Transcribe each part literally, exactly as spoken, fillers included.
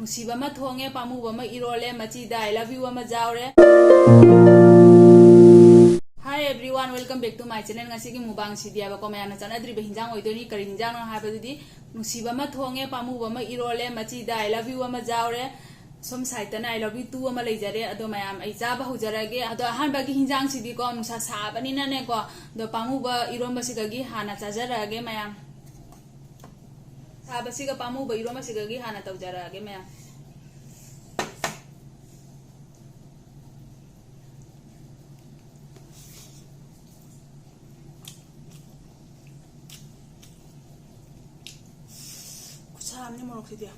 ꯅꯨꯡꯁꯤꯕ ꯑꯃ ꯊꯣꯡꯉꯦ, ꯄꯥꯝꯃꯨꯕ ꯑꯃ ꯏꯔꯣꯜꯂꯦ, ꯃꯆꯤꯗ I love you ꯑꯃ ꯌꯥꯎꯔꯦ꯫ Hi everyone, welcome back to my channel. ꯉꯁꯤꯒꯤ mukbang ꯁꯤꯗꯤ ꯍꯥꯏꯕꯀꯣ, ꯃꯌꯥꯝꯅ ꯆꯠꯅꯗ꯭ꯔꯤꯕ ꯍꯤꯟꯖꯥꯡ ꯑꯣꯏꯗꯣꯏꯅꯤ꯫ ꯀꯔꯤ ꯍꯤꯟꯖꯥꯡꯅꯣ ꯍꯥꯏꯕꯗꯨꯗꯤ, ꯅꯨꯡꯁꯤꯕ ꯑꯃ ꯊꯣꯡꯉꯦ, ꯄꯥꯝꯃꯨꯕ ꯑꯃ ꯏꯔꯣꯜꯂꯦ, ꯃꯆꯤꯗ I love you ꯑꯃ ꯌꯥꯎꯔꯦ, ꯁꯣꯝ sideꯇꯅ I love you two ꯑꯃ ꯂꯩꯖꯔꯦ꯫ ꯑꯗꯣ ꯃꯌꯥꯝ, ꯑꯩ ꯆꯥꯕ ꯍꯧꯖꯔꯒꯦ꯫ ꯑꯗꯣ ꯑꯍꯥꯟꯕꯒꯤ ꯍꯤꯟꯖꯥꯡꯁꯤꯗꯤꯀꯣ, ꯅꯨꯡꯁꯥ ꯁꯥꯕꯅꯤꯅꯅꯦꯀꯣ, ꯑꯗꯣ ꯄꯥꯝꯃꯨꯕ ꯏꯔꯣꯝꯕꯁꯤꯗꯒꯤ ꯍꯥꯟꯅ ꯆꯥꯖꯔꯛꯑꯒꯦ ꯃꯌꯥꯝ꯫ ꯁꯥꯕꯁꯤꯒ ꯄꯥꯝꯃꯨꯕ ꯏꯔꯣꯝꯕꯁꯤꯒꯒꯤ ꯍꯥꯟꯅ ꯇꯧꯖꯔꯛꯑꯒꯦ ꯃꯌꯥꯝ꯫ ꯈꯨꯠꯁꯥ ꯑꯃꯅꯤ ꯃꯣꯔꯣꯛꯁꯤꯗꯤ꯫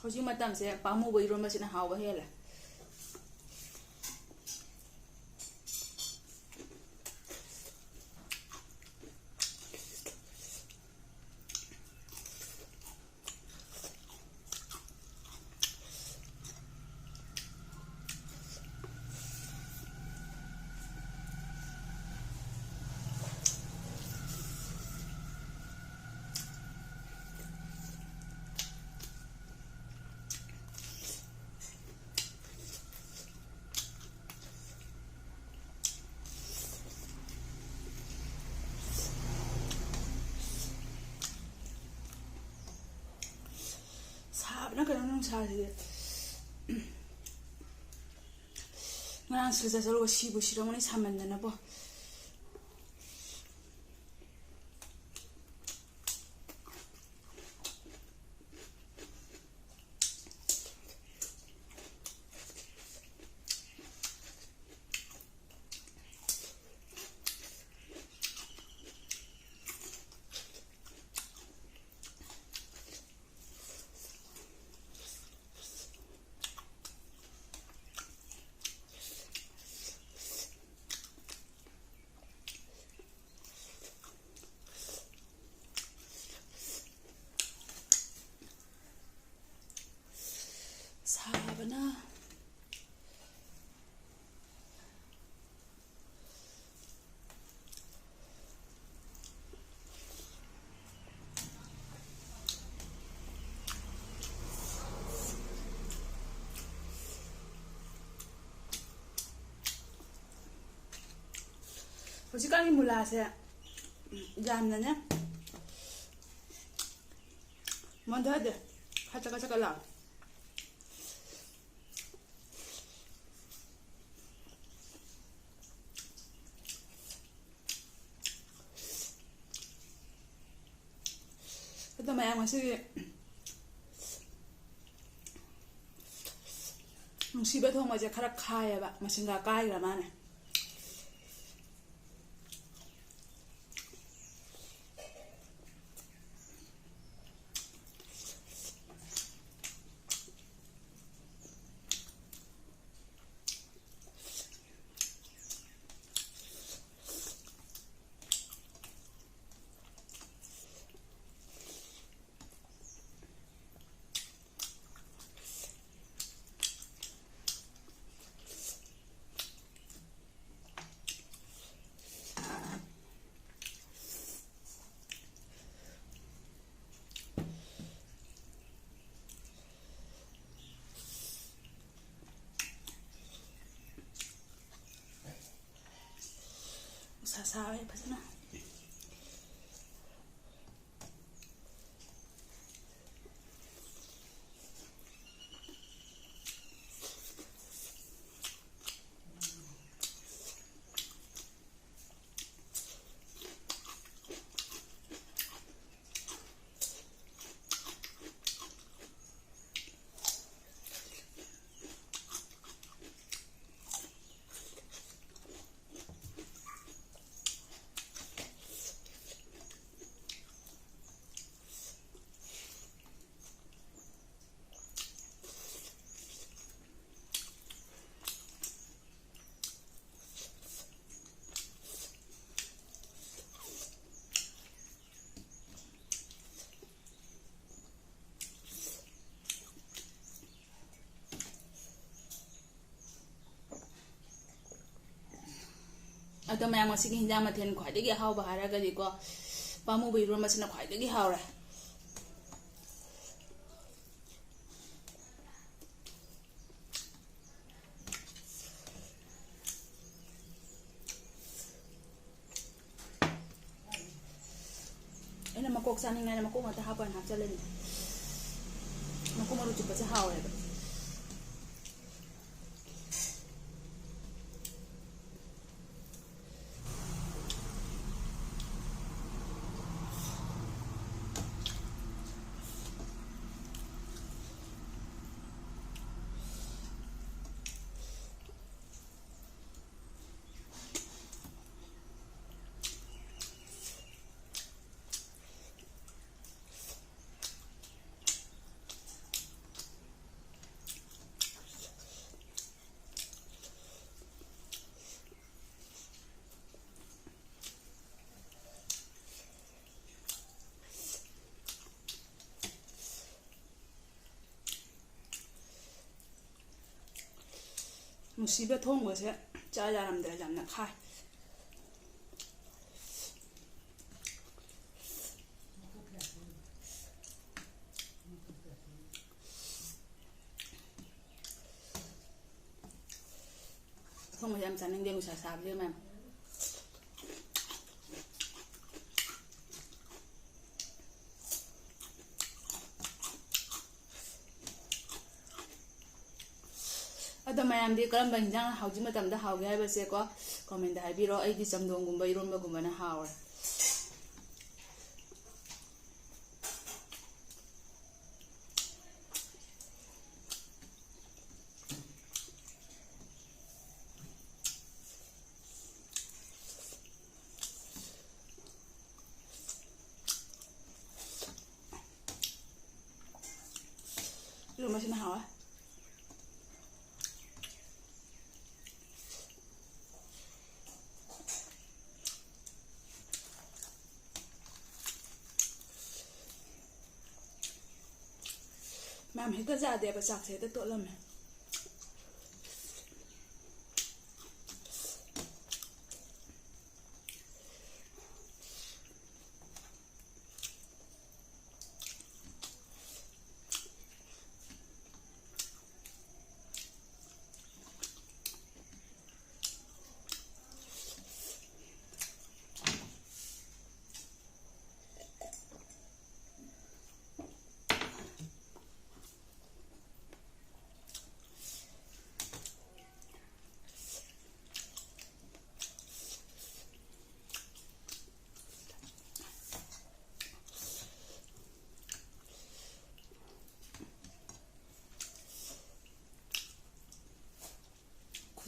ꯍꯧꯖꯤꯛ ꯃꯇꯝꯁꯦ ꯄꯥꯝꯃꯨꯕ ꯏꯔꯣꯟꯕꯁꯤꯅ ꯍꯥꯎꯕ ꯍꯦꯜꯂꯦ꯫ ꯁꯥꯕꯅ ꯀꯩꯅꯣ ꯅꯨꯡꯁꯥꯁꯤꯗꯤ꯫ ꯉꯔꯥꯡ ꯁꯤꯗ ꯆꯠꯂꯨꯕ ꯁꯤꯕꯨ ꯁꯤꯔꯝꯒꯅꯤ ꯁꯥꯃꯟꯗꯅꯀꯣ꯫ ꯍꯧꯖꯤꯛꯀꯥꯟꯒꯤ ꯃꯨꯂꯥꯁꯦ, ꯎꯝ, ꯌꯥꯝꯅꯅꯦ ꯃꯣꯟꯊꯗꯦ, ꯈꯔ ꯆꯀꯠ ꯆꯀꯠ ꯂꯥꯎ꯫ ꯑꯗꯣ ꯃꯌꯥꯝ, ꯉꯁꯤꯒꯤ ꯅꯨꯡꯁꯤꯕ ꯊꯣꯡꯕꯁꯦ ꯈꯔ ꯈꯥꯏꯌꯦꯕ, ꯃꯁꯤꯡꯒ ꯀꯥꯏꯈ꯭ꯔ ꯃꯥꯅꯦ꯫ ꯅꯨꯡꯁꯥ ꯁꯥꯔꯦ ꯐꯖꯅ꯫ ꯑꯗꯣ ꯃꯌꯥꯝ, ꯉꯁꯤꯒꯤ ꯍꯤꯟꯖꯥꯡ ꯃꯊꯦꯜ ꯈ꯭ꯋꯥꯏꯗꯒꯤ ꯑꯍꯥꯎꯕ ꯍꯥꯏꯔꯒꯗꯤꯀꯣ, ꯄꯥꯃꯨꯕ ꯏꯔꯣꯟꯕꯁꯤꯅ ꯈ꯭ꯋꯥꯏꯗꯒꯤ ꯍꯥꯎꯔꯦ꯫ ꯀꯣꯛ ꯆꯥꯅꯤꯡꯉꯥꯏꯅ ꯃꯀꯣꯛ ꯉꯥꯛꯇ ꯍꯥꯞꯄꯅ ꯍꯥꯞꯆꯜꯂꯤꯅꯦ꯫ ꯃꯀꯣꯛ ꯃꯔꯨ ꯆꯨꯞꯄꯁꯦ ꯍꯥꯎꯋꯦꯕ꯫ ꯅꯨꯡꯁꯤꯕ ꯊꯣꯡꯕꯁꯦ ꯆꯥ ꯌꯥꯔꯝꯗ꯭ꯔꯦ, ꯌꯥꯝꯅ ꯈꯥꯏ꯫ ꯑꯊꯣꯡꯕꯁꯦ ꯌꯥꯝ ꯆꯥꯅꯤꯡꯗꯦ, ꯅꯨꯡꯁꯥ ꯁꯥꯕꯁꯦ ꯃꯌꯥꯝ꯫ ꯑꯗꯣ ꯃꯌꯥꯝꯗꯤ ꯀꯔꯝꯕ ꯍꯤꯟꯖꯥꯡ ꯍꯧꯖꯤꯛ ꯃꯇꯝꯗ ꯍꯥꯎꯒꯦ ꯍꯥꯏꯕꯁꯦꯀꯣ, ꯀꯣꯃꯦꯟꯗ ꯍꯥꯏꯕꯤꯔꯣ꯫ ꯑꯩꯗꯤ ꯆꯝꯊꯣꯡꯒꯨꯝꯕ, ꯏꯔꯣꯟꯕꯒꯨꯝꯕꯅ ꯍꯥꯎꯔꯦ꯫ ꯏꯔꯣꯟꯕꯁꯤꯅ ꯍꯥꯎꯋꯦ꯫ ꯃꯌꯥꯝ ꯍꯦꯛꯇ ꯌꯥꯗꯦꯕ, ꯆꯥꯛꯁꯦ ꯍꯦꯛꯇ ꯇꯣꯠꯂꯝꯃꯦ꯫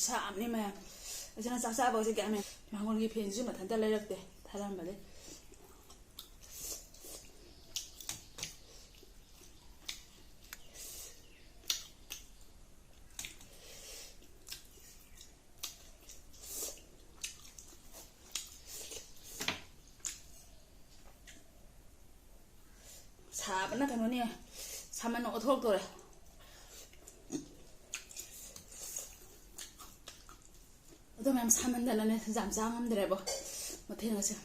ꯁꯥꯕꯅꯤ ꯃꯌꯥꯝ꯫ ꯑꯁꯤꯅ ꯆꯥꯛ ꯆꯥꯕ ꯍꯧꯖꯤꯛ ꯀꯌꯥꯝ ꯃꯥꯡꯒꯣꯜꯒꯤ ꯐꯦꯟꯁꯤꯁꯨ ꯃꯊꯟꯇ ꯂꯩꯔꯛꯇꯦ, ꯊꯥꯔꯝꯕꯗꯩ꯫ ꯁꯥꯕꯅ ꯀꯩꯅꯣꯅꯦ, ꯁꯥꯃꯟꯅ ꯑꯣꯊꯣꯔꯛꯇꯣꯔꯦ꯫ ꯑꯗꯣ ꯃꯌꯥꯝ ꯁꯥꯃꯟꯗꯅꯅꯦ ꯌꯥꯝ ꯆꯥ ꯉꯝꯗ꯭ꯔꯦꯕꯣ ꯃꯊꯦꯜ ꯑꯁꯦ꯫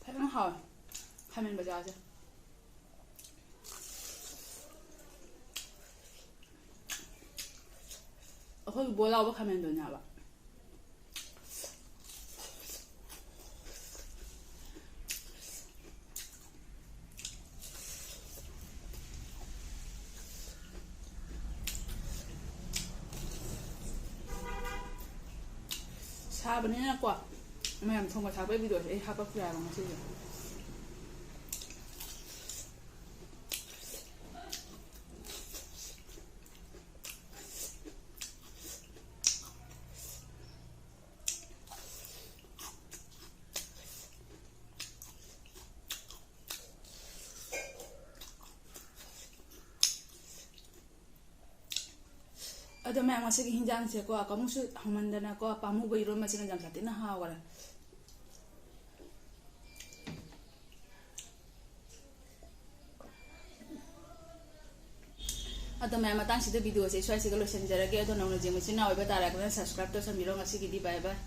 ꯐꯖꯅ ꯍꯥꯎꯋꯦ ꯈꯥꯃꯦꯟ ꯕꯖꯥꯔꯁꯦ꯫ ꯑꯩꯈꯣꯏꯒꯤ ꯕꯣ ꯂꯥꯎꯕ ꯈꯥꯃꯦꯟꯗꯨꯅꯦ ꯍꯥꯏꯕ꯫ ꯁꯥꯕꯅꯤꯅꯀꯣ, ꯃꯌꯥꯝ ꯊꯣꯡꯕ ꯊꯥꯛꯄꯒꯤ ꯚꯤꯗꯤꯑꯣꯁꯦ ꯑꯩ ꯍꯥꯄꯛꯇ꯭ꯔꯦ ꯍꯥꯏꯕ ꯉꯁꯤꯁꯦ꯫ ꯑꯗꯣ ꯃꯌꯥꯝ, ꯉꯁꯤꯒꯤ ꯍꯤꯟꯖꯥꯡꯁꯦꯀꯣ, ꯀꯥꯡꯉꯧꯁꯨ ꯍꯥꯎꯃꯟꯗꯅꯀꯣ, ꯄꯥꯃꯨꯕ ꯏꯔꯣꯟꯕꯁꯤꯅ ꯌꯥꯝ ꯁꯥꯊꯤꯅ ꯍꯥꯎꯈꯔꯦ꯫ ꯑꯗꯣ ꯃꯌꯥꯝ, ꯃꯇꯥꯡꯁꯤꯗ ꯚꯤꯗꯤꯑꯣꯁꯦ ꯁ꯭ꯋꯥꯏꯁꯤꯒ ꯂꯣꯏꯁꯤꯟꯖꯔꯒꯦ꯫ ꯑꯗꯣ ꯅꯧꯅ ꯌꯦꯡꯕ ꯏꯆꯤꯟ ꯏꯅꯥꯎ ꯑꯣꯏꯕ ꯇꯥꯔꯒꯅ subscribe ꯇꯧꯁꯟꯕꯤꯔꯣ꯫ ꯉꯁꯤꯒꯤꯗꯤ bye bye꯫